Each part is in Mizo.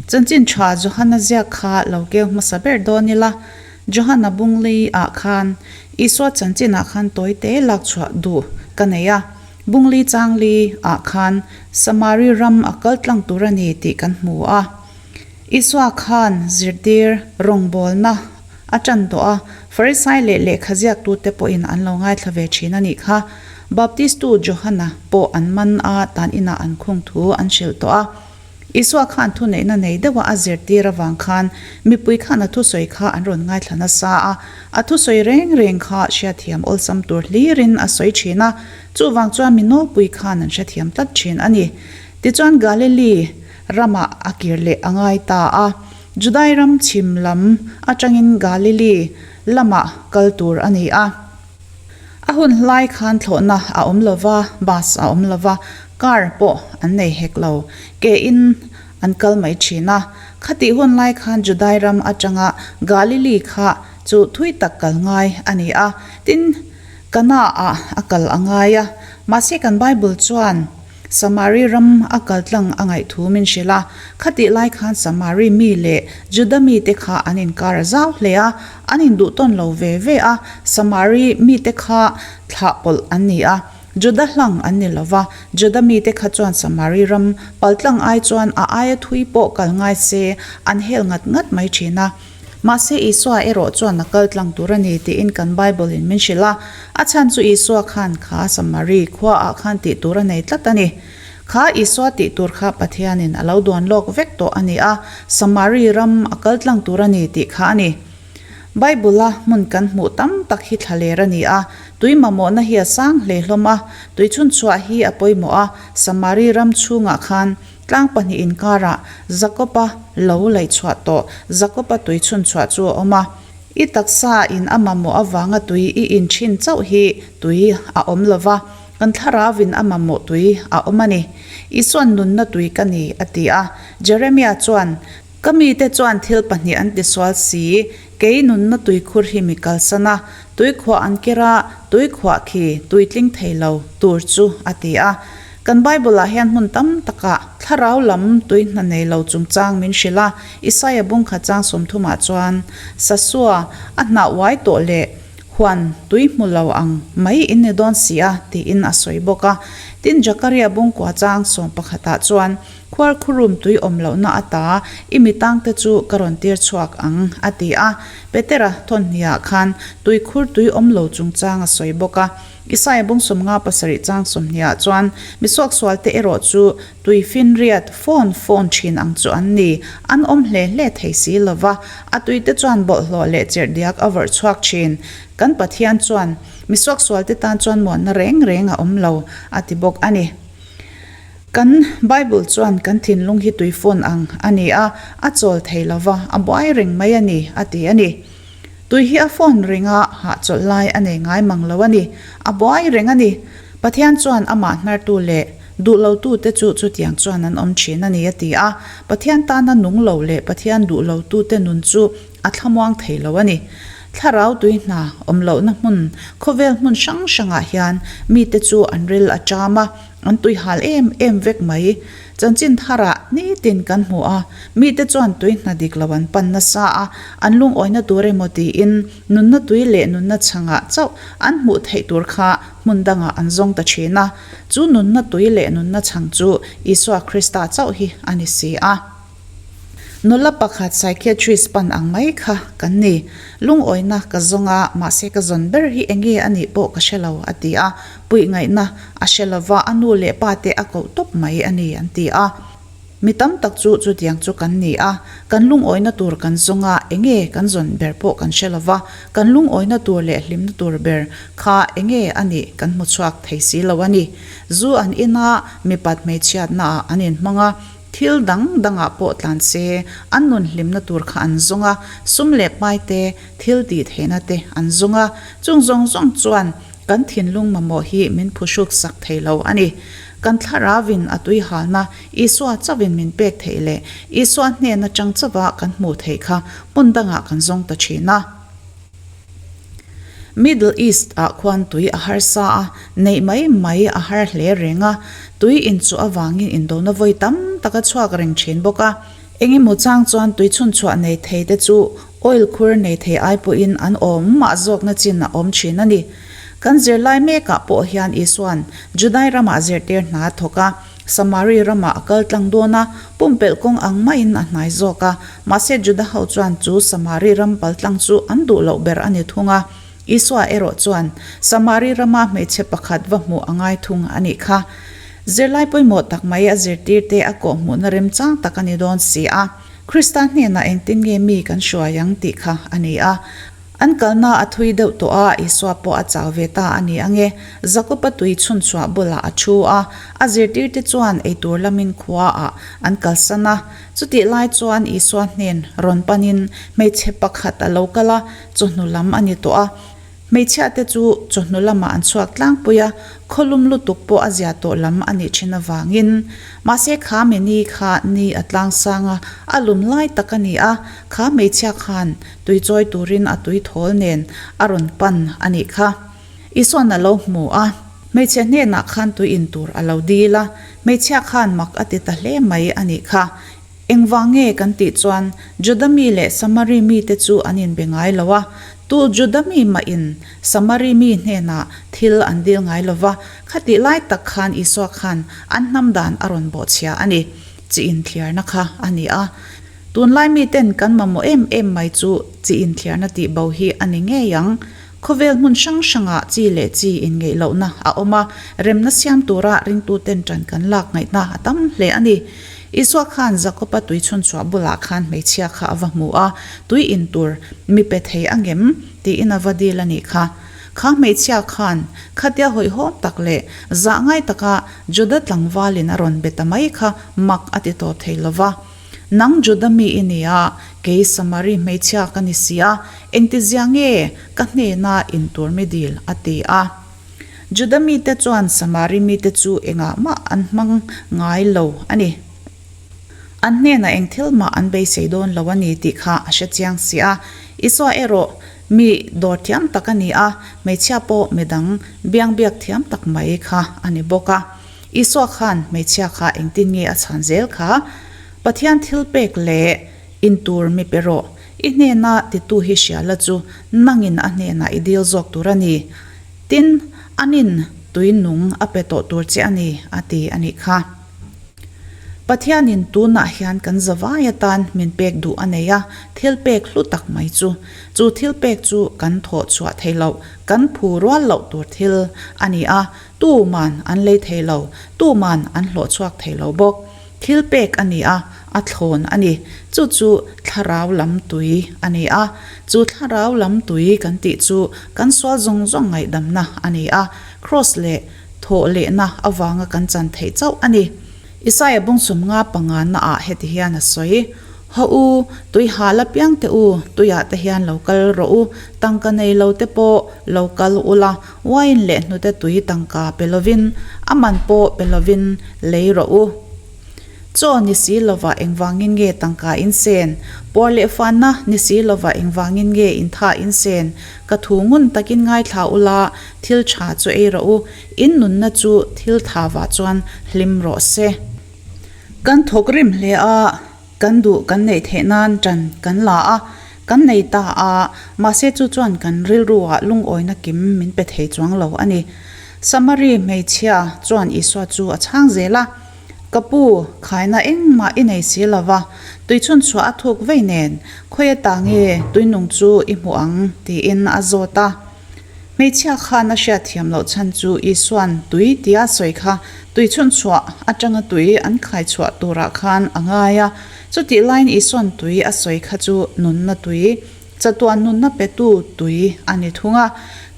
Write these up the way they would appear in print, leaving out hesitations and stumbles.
Chanchin tha Johana ziak kha lo keu hmasa ber dawn ila, Johana Bungli ah khan Isua chanchin ah khan tawi te lak chhuah duh ka nei a, Bungli changli ah khan Samari ram a kal tlang tur a ni tih kan hmu a. Isua khan zirtir rawngbawlna a tan tawh a, Farisai leh lehkha ziaktute pawhin an lo ngaithla ve thin a nih kha. Baptistu Johana pawh an man a, tan inah an khung thu an hrilh tawh a. Isua khan thuneihna nei deuha a zirtir avang khan mipui khan a thusawi kha an rawn ngaithla nasa a, a thusawi reng reng kha hriatthiam awlsam tur hlirin a sawi thin a, chuvang chuan mi nawlpui khan an hrethiam tlat thin a ni. Tichuan Galili ramah a kir leh a ngai ta a, Judai ram chhim lam atangin Galili lamah kal tur a ni a. A hun hlai khan thlawhna a awm lo va, bus a awm lo va, car pawh an nei hek lo. Ke in an kal mai thin a. Khatih hun lai khan Judai ram atanga Galili kha chu thui tak kal ngai a ni a, tin, Kana ah a kal a ngai a. Mahse kan Bible chuan Samari ram a kal tlang a ngaih thu min hrilh a, khatih lai khan Samari mi leh Juda mite kha an inkar a zau hle a, an induh tawn lo ve ve a, Samari mite kha thlah pawlh an ni a, Juda hlang an ni lo va, Juda mite kha chuan Samari ram pal tlang ai chuan a aia thui pawh kal ngai se an hel ngat ngat mai thin a. Mahse, Isua erawh chuan a kal tlang tur a ni tiin kan Bible in min hrilh a. A chhan chu Isua khan kha Samari khua ah khan tih tur a nei tlat a ni. Kha Isua tih tur kha Pathianin a lo duan lawk vek tawh a ni a, Samari ram a kal tlang tur a ni tih kha a ni. Bible a hmun kan hmuh tam tak hi thlaler a ni a, tui mamawhna hi a sang hle hlawm a, tui chhunchhuah hi a pawimawh a, Samari ram chhungah khan Tlang pahnih inkarah Jakob-a lo laih chhuah tawh Jakob-a tui chhun chhuah chu a awm a. I taksa in a mamawh avanga tui i in thin chauh hi tui a awm lo va, kan thlarauin a mamawh tui a awm a ni. Isuan nunna tui ka ni, a ti a. Jeremia chuan, Ka mite chuan thil pahnih an tisual si, kei nunna tui khur hi mi kalsan a, tui khuah an ker a, tui khuah khi tui tling thei lo tur chu, a ti a. Kan Bible-ah hian hmun tam takah thlarau lam tui hna nei lo chungchang min hrilh a, Isaia bungkhat chang sawmthumah chuan, Sasua, a hnah uai tawh leh huan tui hmu lo ang mai in ni dawn si a, tiin a sawi bawk a. Tin, Jakaria bungkua chang sawm pakhatah chuan, Khuar khurum tui awm lohna ata i mi tangte chu ka rawn tir chhuak ang, a ti a. Petera thawnhniah khan tuikhur tui awm lo chungchang a sawi bawk a. Isaia bung sawmnga pasarih chang sawmhniah chuan mi suaksualte erawh chu tui finriat fawn fawn thin ang chu an ni, an awm hle hle thei si lo va, a tuite chuan bawlhhlawh leh cherh diak a vawrh chhuak thin. Kan Pathian chuan mi suaksualte tan chuan muanna reng reng a awm lo, a ti bawk a ni. Kan Bible chuan kan thinlung hi tui fawn ang a ni a, a chawl thei lo va, a buai reng mai a ni, a ti a ni. Tui hi a phone ring a, hahchawlh lai a nei ngai mang lo a ni. A buai reng a ni. Pathian chuan amah hnartu leh duh lotute chu chutiang chuan an awm thin a ni a ti a. Pathian tana nung lo leh Pathian duh lotute nun chu a thlamuang thei lo a ni. Thlarau tui hna awm lohna hmun, khawvel hmun hrang hrangah hian mite chu an ril a ṭam a, An tui hal em em vek mai. Chanchin tharah nitin kan hmu a, mite chuan tui hna dik lo an pan nasa a, an lungawina tur emaw tiin nunna tui leh nunna chhangah chauh an hmuh theih tur kha hmun dangah an zawng ta thin a. Chu nunna tui leh nunna chhang chu Isua Krista chauh hi a ni si a. Nula pakhat psychiatrist pan ang mai kha kan ni. Lungawina ka zawng a, mahse ka zawn ber hi enge a nih pawh ka hre lo, a ti a. Puih ngaihna a hre lova, a nu leh pa te a koh tawp mai a ni, an ti a. Mi tam tak chu chutiang chu kan ni a, kan lungawina tur kan zawng a, enge kan zawn ber pawh kan hre lova, kan lungawina tur leh hlimna tur ber kha enge a nih kan hmu chhuak thei si lo a ni. Zu an in a, mipat hmeichhiatnaah an inhmang a, Thil dang dangah pawh tlan se, an nun hlimna tur kha an zawng a, sum leh pai te, thil tih theihna te an zawng a. Chung zawng zawng chuan kan thinlung mamawh hi min phuhruk sak thei lo a ni. Kan thlarauin a tui halna Isua chauhin min pek theih leh Isua hnen atang chauha kan hmuh theih kha hmun dangah kan zawng ta thin a. Middle East ah khuan tui a harsa a, neih mai mai a har hle reng a, tui inchuh avangin indona vawi tam tak a chhuak reng thin bawk a. Engemaw chang chuan tui chhunchhuah nei thei te chu oil khur nei thei ai pawhin an awm mah zawkna chin a awm thin a ni. Kan zirlai mekah pawh hian Isua'n Judai ramah zirtir hna a thawk a, Samari ramah a kal tlang dawn a, pumpelh kawng ang maiin a hnai zawk a, mahse Juda ho chuan chu Samari ram pal tlang chu an duh loh ber a ni thung a. Isua erawh chuan Samari rama hmeichhe pakhat va hmuh a ngai thung a nih kha. Zirlai pawimawh tak mai a zirtirte a kawhhmuhna remchang tak a ni dawn si a. Krista hnenah engtin nge mi kan hruai ang tih kha a ni a. An kalna a thui deuh tawh a, Isua pawh a chau ve ta a ni ange. Jakoba tui chhunchhuah bulah a thu a, a zirtirte chuan eitur lamin khuaah an kalsan a. Chutih lai chuan Isua hnen rawn panin hmeichhe pakhat a lo kal a, chawhnu lam a ni tawh a. Hmeichhiate chu chawhnu lamah an chhuak tlangpui a, khawlum lutuk pawh a zia tawh lam a nih thin avangin. Mahse kha mi ni kha ni a tlang sang a, a lum lai tak a ni a, kha hmeichhia khan tui chawi turin a tui thawl nen a rawn pan a nih kha. Isuan a lo hmu a, hmeichhe hnenah khan tui in tur a lo dil a, hmeichhia khan mak a ti ta hle mai a nih kha. Engvang nge kan tih chuan Juda mi leh Samari mite chu an inbe ngai lo a, tu Juda mi mahin Samari mi hnenah thil an dil ngai lo va, khatih lai tak khan Isua khan an hnam dan a rawn bawhchhia a ni. Chi inthliarna kha a ni a. Tunlai miten kan mamawh em em mai chu chi inthliarna tih bo hi a ni ngei ang. Khawvel hmun hrang hrangah chi leh chi inngeih lohna a awm a, remna siam tura ringtuten ṭan kan lak ngaihna a tam hle a ni. Isua khan Jakoba tui chhunchhuah bulah khan hmeichhia kha a va hmu a, tui in tur mi pe thei a ngem? tiin a va dil a nih kha. Kha hmeichhia khan khatia hawihhawm tak leh zah ngai taka Juda tlangvalin a rawn be ta mai kha mak a ti tawp thei lo va. Nang Juda mi i ni a, kei Samari hmeichhia ka ni si a, engtizia nge ka hnena in tur mi dil? a ti a. Juda mite chuan Samari mite chu engah mah an hmang ngai lo a ni. An hnenah eng thil mah an beisei dawn lo a ni tih kha a hre chiang si a. Isua erawh mi dawr thiam tak a ni a, hmeichhia pawh midang biang biak thiam tak mai kha a ni bawk a. Isua khan hmeichhia kha engtin nge a chhan zel kha? Pathian thil pek leh in tur mi pe rawh. I hnena titu hi hria la chu nangin a hnenah i dil zawk tur a ni. Tin, anin tui nung a pe tawh tur che a ni, a ti a nih kha. Pathianin tunah hian kan zavai atan min pek duh a nei a, thil pek hlu tak mai chu. Chu thil pek chu kan thawh chhuah thei loh, kan phu rual loh tur thil a ni a, Tuman an lei thei lo, tuman an hlawh chhuak thei lo bawk. Thil pek a ni a, a thlawn a ni. Chu chu thlarau lam tui a ni a. Chu thlarau lam tui kan tih chu kan sual zawng zawng ngaihdamna a ni a, Kraws leh thawh lehna avanga kan chan theih chauh a ni. Isaia bawngsawm nga pangana ah heti hian a sawi, Haw u, tui hal apiang teh u, tuiah te hian lo kal rawh u, tangka nei lo te pawh lo kal ula, wine leh hnute tui tangka pe lovin, a man pawh pe lovin lei rawh u. Chaw ni si lova engvangin nge tangka in sen? Puar leh fanna ni si lova engvangin nge in tha in sen? Ka thu ngun takin ngaithla ula, thil tha chu ei rawh u, In nunna chu thil thavah chuan hlim rawh se. Kan thawk rim hle a, kan duh kan neih theih nan ṭan kan la a, kan nei ta a, mahse chu chuan kan rilruah lungawina kim min pe thei chuang lo a ni. Samari hmeichhia chuan Isua chu a chhang zel a, Ka pu, khaina engmah i nei si lo va, tuichhun chhuah a thuk vei nen, khawi ata nge tuinung chu i hmuh ang? tiin a zawt a. Hmeichhia khan a hriatthiam loh chhan chu Isua'n tui tia sawi kha tui chhunchhuah atanga tui an khai chhuah turah khan a ngai a. Chutih laiin Isua'n tui a sawi kha chu nunna tui, chatuan nunna petu tui a ni thung a.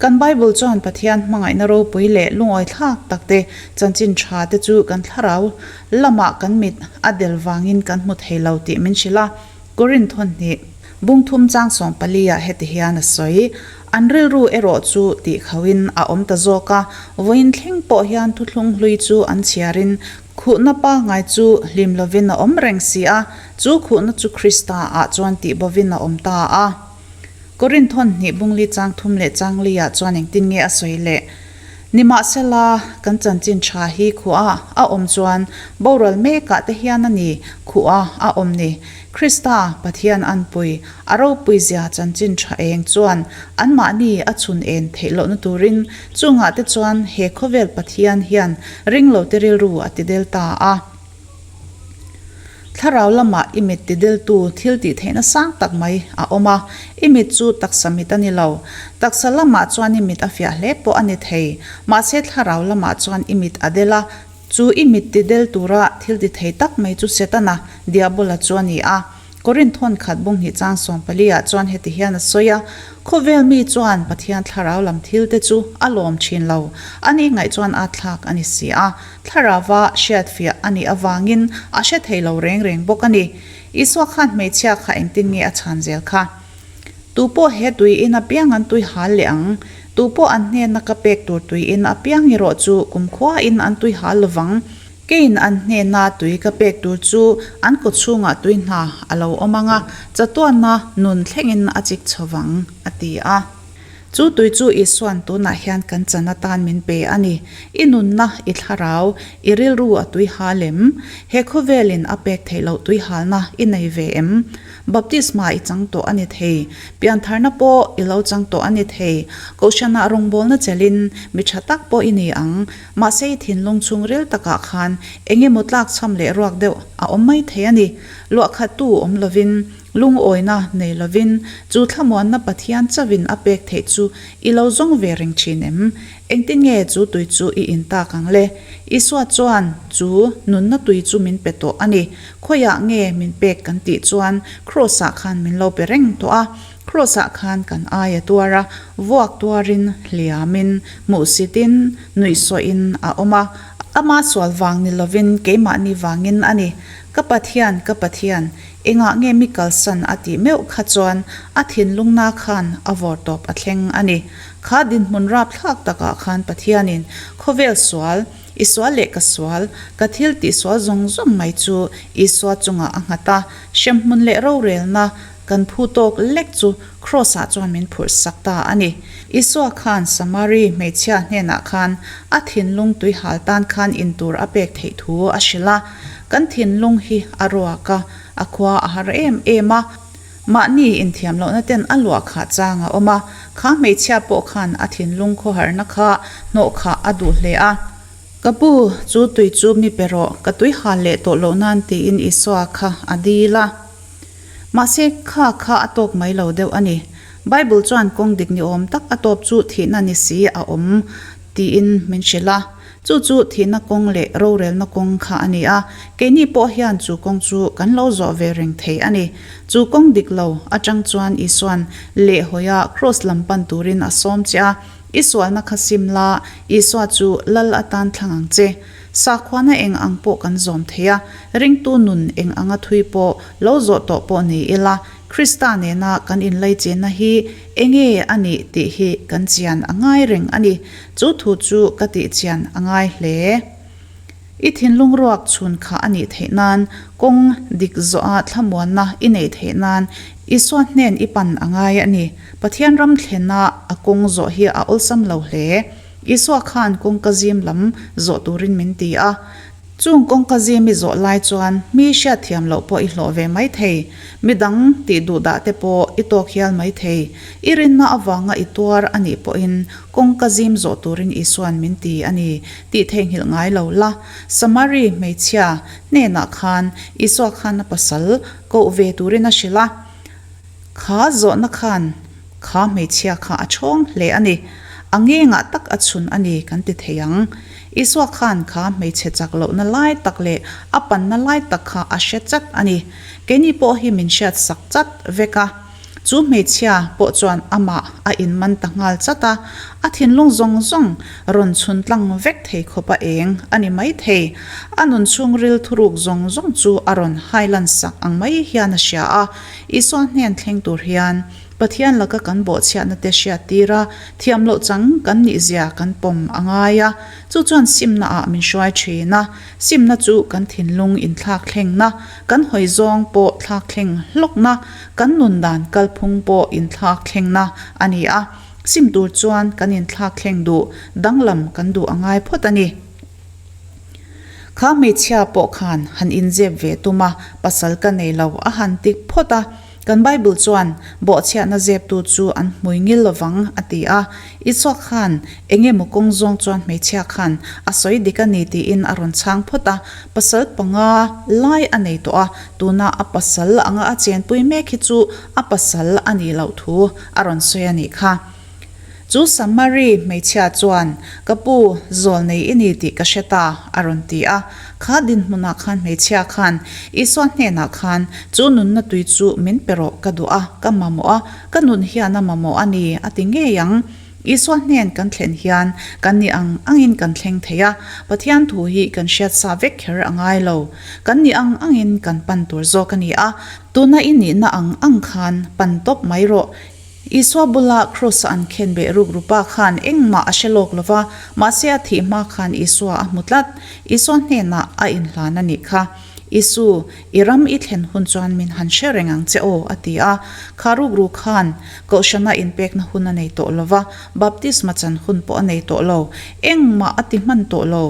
Kan Bible chuan Pathian hmangaihna ropui leh lungawi thlak takte chanchin tha te chu kan thlarau lamah kan mit a del vangin kan hmu thei lo tih min hrilh a. Korinth hnih bungthum chang 14 ah heti hian a sawi, An rilru erawh chu tih khauhin a awm ta zawk a, vawiin thleng pawh hian thuthlung hlui chu an chhiarin khuhna pangngai chu hlim lovin a awm reng si a, chu khuhna chu Krista ah chuan tih bovin a awm ta a. Korinth hnih bungli chang thum leh chang li ah chuan engtin nge a sawi leh? Nimahsela, kan chanchin tha hi khuah a awm chuan boral mekah te hian a ni khuah a awm ni. Krista, Pathian anpui, a ropuizia chanchin tha eng chuan anmahni a chhun en theih lohna turin chungah te chuan he khawvel Pathian hian ringlote rilru a tidel ta a. Thlarau lamah i mit tideltu thil tih theihna sang tak mai a awm a, i mit chu taksa mit a ni lo. Taksa lamah chuan i mit a fiah hle pawh a ni thei. Mahse thlarau lamah chuan i mit a del a, chu i mit tidel tura thil ti thei tak mai chu Setana, Diabola chu a ni a. Korinth hawn khat bunghnih chang 14 ah chuan heti hian a sawi a, Khawvel mi chuan Pathian thlarau lam thil te chu a lawm thin lo, a ni ngaih chuan a thlak a ni si a, thlarauva hriatfiah a nih avangin a hre thei lo reng reng bawk a ni. Isua khan hmeichhia kha engtin nge a chhan zel kha? Tu pawh he tui in apiang an tui hal leh ang, tu pawh an hnena ka pek tur tui in apiang erawh chu kumkhua in an tui hal lovang, Keiin an hnena tui ka pek tur chu an kawchhungah tui hna a lo awm ang a, chatuanna nun thlengin a chik chho vang, a ti a. Chu tui chu Isua'n tunah hian kan chan atan min pe a ni. I nunna, i thlarau, i rilru a tui hal em? He khawvelin a pek theih loh tui halna i nei ve em? Baptisma i chang tawh a ni thei. Piantharna pawh i lo chang tawh a ni thei. Kohhranah rawngbawlna chelin mi tha tak pawh i ni ang. Mahse i thinlung chhungril takah khan eng emaw tlakchham leh ruak deuh a awm mai thei a ni. Luahkhattu awm lovin, lungawina nei lovin, chu thlamuanna Pathian chauhin a pek theih chu i lo zawng ve reng thin em? Engtin nge chu tui chu i in tak ang le? Isua chuan chu nunna tui chu min pe tawh a ni. Khawiah nge min pek kan tih chuan Kraws-ah khan min lo pe reng tawh a. Kraws-ah khan kan ai a tuar a, vuak tuarin, hliamin, hmuhsitin, nuihsawhin a awm a. Ama sual vang ni lovin keimahni vangin a ni. Ka Pathian, ka Pathian, engah nge mi kalsan a tih meuh kha chuan a thinlungna khan a vawr tawp a thleng a ni. Kha dinhmun rapthlak takah khan Pathianin khawvel sual, I sual leh ka sual, ka thil tih sual zawng zawng mai chu Isua chungah a nghat a, hremhmun leh rorelna Kan phu tawk lek chu Kraws-ah chuan min phurh sak ta a ni. Isua khan Samari hmeichhia hnenah khan a thinlung tuihal tan khan in tur a pek theih thu a hrilh a. Kan thinlung hi a ruak a, a khua a har em em a. Mahni inthiam lohna ten a luah khah chang a awm a. Kha hmeichhia pawh khan a thinlung khawharna kha hnawh khah a duh hle a. Ka pu, chu tui chu mi pe rawh, ka tuihal leh tawh loh nan tiin Isua kha a dil a. Mahse, kha kha a tawk mai lo deuh a ni. Bible chuan kawng dik ni awm tak a tawp chu thihna ni si a awm tiin min hrilh a. Chu chu thihna kawng leh rorelna kawng kha a ni a. Keini pawh hian chu kawng chu kan lo zawh ve reng thei a ni. Chu kawng dik lo atang chuan Isua'n lehhawia kraws lam pan turin a sawm che a. I sualna kha sim la, Isua chu Lal atan thlang ang che. Sakhuana eng ang pawh kan zawm thei a, ringtu nun eng anga thui pawh lo zawh tawh pawh ni ila, Krista nena kan inlaichenna hi enge a nih tih hi kan chian a ngai reng a ni. Chu thu chu ka tih chian a ngai hle. I thinlung ruak chhun kha a nih theih nan, kawng dik zawha thlamuanna i neih theih nan Isua hnen i pan a ngai a ni. Pathian ram thlenna a kawng zawh hi a awlsam lo hle. Isua khan kawngka zim lam zawh turin min ti a. Chung kawngka zim i zawh lai chuan mi hriatthiam loh pawh i hlawh ve mai thei. Mi dang tih duh dah te pawh i tawk hial mai thei. I rinna avanga i tuar a nih pawhin kawngka zim zawh turin Isua'n min ti a ni tih theihnghilh ngai lo la. Samari hmeichhia hnenah khan Isua khan a pasal koh ve turin a hrilh a. Kha zawhna khan kha hmeichhia kha a chhawng hle a ni. A ngengah tak a chhun a ni kan ti thei ang. Isua khan kha hmeichhe chak lohna lai tak leh a panna lai tak kha a hre chat a ni. Keini pawh hi min hriat sak chat vek a. Chu hmeichhia pawh chuan amah a inman ta nghal chat a, a thinlung zawng zawng rawn chhun tlang vek thei khawp a eng a ni mai thei. A nun chhungril thuruk zawng zawng chu a rawn hailan sak ang mai hian a hria a. Isua hnen thleng tur hian Pathian laka kan bawhchhiatna te hriat tir a, thiam loh chang kan nih zia kan pawm a ngai a, chu chuan simna ah min hruai thin a, simna chu kan thinlung inthlak thlengna, kan hawi zawng pawh thlak thleng hlawkna, kan nun dan kalphung pawh inthlak thlengna a ni a. Sim tur chuan kan inthlak thleng duh, danglam kan duh a ngai phawt a ni. Kha hmeichhia pawh khan han inzep ve tum a, pasal ka nei lo a han tik phawt a. Kan Bible chuan, Bawhchhiahna zeptu chu an hmui ngil lovang a ti a. Isua khan eng emaw kawng zawng chuan hmeichhia khan a sawi dik a ni tiin a rawn chhang phawt a. Pasal panga lai a nei tawh a, tuna a pasal anga a chenpui mek hi chu a pasal a nih loh thu a rawn sawi a nih kha. Chu Samari hmeichhia chuan, Ka pu, zawl nei i ni tih ka hre ta, a rawn ti a. Kha dinhmunah khan hmeichhia khan Isua hnenah khan, Chu nunna tui chu min pe rawh, ka duh a, ka mamawh a, ka nun hian a mamawh a ni, a ti ngei ang. Isua hnen kan thlen hian kan nih ang angin kan thleng thei a, Pathian thu hi kan hriat sa vek kher a ngai lo. Kan nih ang angin kan pan tur zawk a ni a, tuna i nihna ang ang khan pan tawp mai rawh. Isua bula Kraws-a an khen beh ruk rupa khan engmah a hre lawk lo va, mahse a thih hma khan Isua a hmu tlat. Isua hnenah a inhlan a nih kha. Isu, i ram i thlen hun chuan min han hre reng ang che aw, a ti a. Kha rukru khan Kohhrana inpekna hun a nei tawh lo va, baptisma chan hun pawh a nei tawh lo. Engmah a ti hman tawh lo.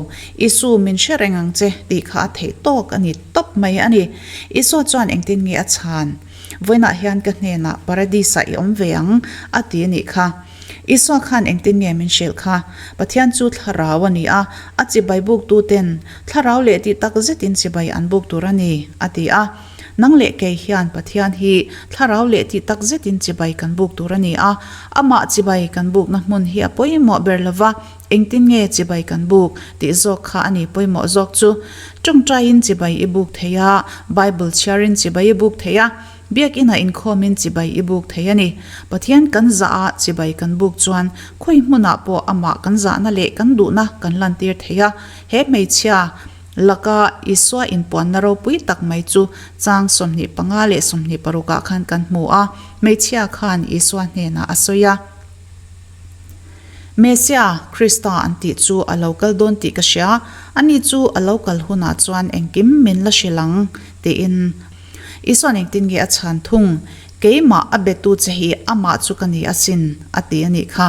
Isu, min hre reng ang che, tih kha a theih tawk a ni tawp mai a ni. Isua chuan engtin nge a chhan? Vawiinah hian ka hnenah Paradis-ah i awm ve ang, a ti a nih kha. Isua khan engtin nge min hrilh kha? Pathian chu thlarau a ni a, a chibai buktuten thlarau leh tih tak zetin chibai an buk tur a ni, a ti a. Nang leh kei hian Pathian hi thlarau leh tih tak zetin chibai kan buk tur a ni a, amah chibai kan bukna hmun hi a pawimawh ber lo va, Engtin nge chibai kan buk tih zawk kha a ni pawimawh zawk chu. Tawngtaiin chibai i buk thei a, Bible chhiarin chibai i buk thei a, Biakinah inkhawmin chibai i buk thei a ni. Pathian kan zah a, chibai kan buk chuan khawi hmunah pawh amah kan zahna leh kan duhna kan lantir thei a. He hmeichhia laka Isua inpuanna ropui tak mai chu chang 25 leh 26 ah khan kan hmu a, hmeichhia khan Isua hnenah a sawi a. Mesia, Krista an tih chu a lo kal dawn tih ka hria, ani chu a lo kal hunah chuan engkim min la hrilh ang, tiin Isua'n engtin nge a chhan thung? Keimah a betu che hi amah chu ka ni asin, a ti a nih kha.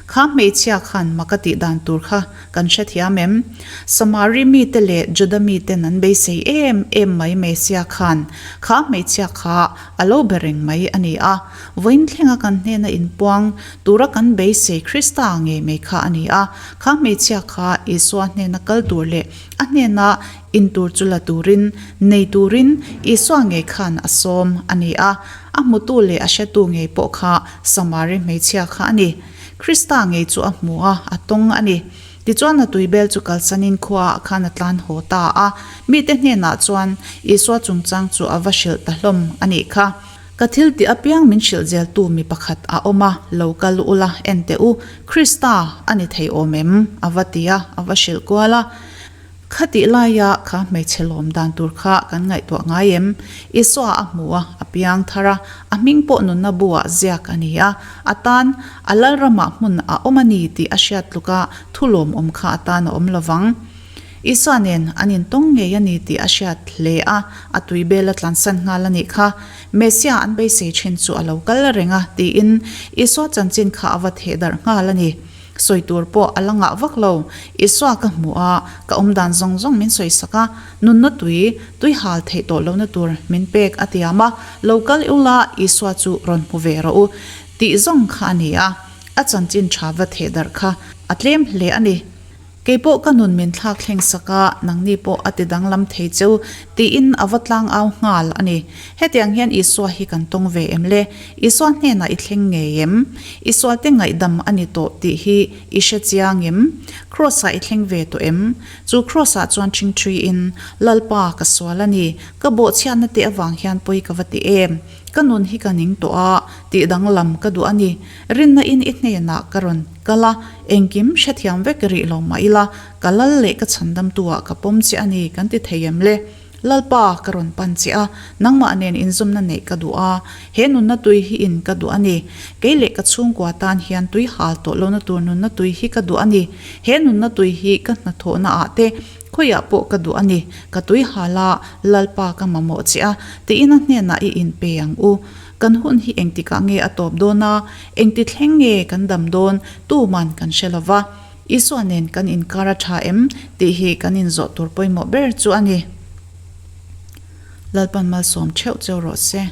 Kha hmeichhia khan mak a tih dan tur kha kan hrethiam em? Samari mite leh Juda miten an beisei em em mai Mesia khan kha hmeichhia kha a lo be reng mai a ni a. Vawiin thlenga kan hnena inpuang tura kan beisei Krista ngei mai kha a ni a. Kha hmeichhia kha Isua hnena kal tur leh a hnena in tur chu la turin, nei turin Isua ngei khan a sawm a ni a. A hmutu leh a hretu ngei pawh kha Samari hmeichhia kha a ni. Krista ngei chu a hmu a, a tawng a ni. Tichuan a tuibel chu kalsanin khuaah khan a tlan haw ta a. Mite hnenah chuan Isua chungchang chu a va hrilh ta hlawm a nih kha. Ka thil tih apiang min hrilh zeltu mi pakhat a awm a, lo kal ula, en teh u, Krista a ni thei awm em? A va ti a, a va hrilh kual a. Khatih laia kha hmeichhe lawm dan tur kha kan ngaihtuah ngai em? Isua a hmu a, a piang thar a, a hming pawh nunna buah ziak a ni a, a tan a Lalramah hmun a awm a ni tih a hriat tluka thu lawmawm kha a tan a awm lovang. Isua nen an intawng ngei a ni tih a hriat hle a, a tui bel a tlansan nghal a nih kha. Messia an beisei thin chu a lo kal reng a tiin Isua chanchin kha a va theh darh nghal a ni. Sawi tur pawh a la ngah vak lo. Isua ka hmu a, ka awmdan zawng zawng min sawisak a, nunna tui, tui hal theih tawh lohna tur min pek a tiam a, lo kal ula Isua chu rawn hmu ve rawh u tih zawng kha a ni a, a chanchin tha va theh darh kha a tlem hle a ni. Kei pawh ka nun min thlak thleng sak a, nangni pawh a ti danglam thei cheu, tiin a va tlang au nghal a ni. Hetiang hian Isua hi kan tawng ve em le? Isua hnenah i thleng ngei em? I sualte ngaihdam a ni tawh tih hi i hre chiang em? Kraws-ah i thleng ve tawh em? Chu kraws-ah chuan ṭhingṭhuiin, Lalpa, ka sual a ni, ka bawhchhiatna te avang hian pawi ka va ti em? Ka nun hi ka ning tawh a, tih danglam ka duh a ni. Rinna in i hnenah ka rawn kal a, engkim hrethiam vek rih lo mah ila, ka lal leh ka chhandamtu ah ka pawm che a ni kan ti thei em le? Lalpa, ka rawn pan che a, nangmah nen inzawmna neih ka duh a, he nunna tui hi in ka duh a ni. Kei leh ka chhungkua tan hian tui hal tawh lohna tur nunna tui hi ka duh a ni. He nunna tui hi ka hnathawhna ah te, Khawiah pawh ka duh a ni, ka tui hal a, Lalpa ka mamawh che a, tiin a hnenah i inpe ang u. Kan hun hi engtikah nge a tawp dawn a, engti thleng nge kan dam dawn tuman kan hre lo va. Isua nen kan inkar a tha em tih hi kan inzawh tur pawimawh ber chu a ni. Lalpan malsawm theuh cheu rawh se.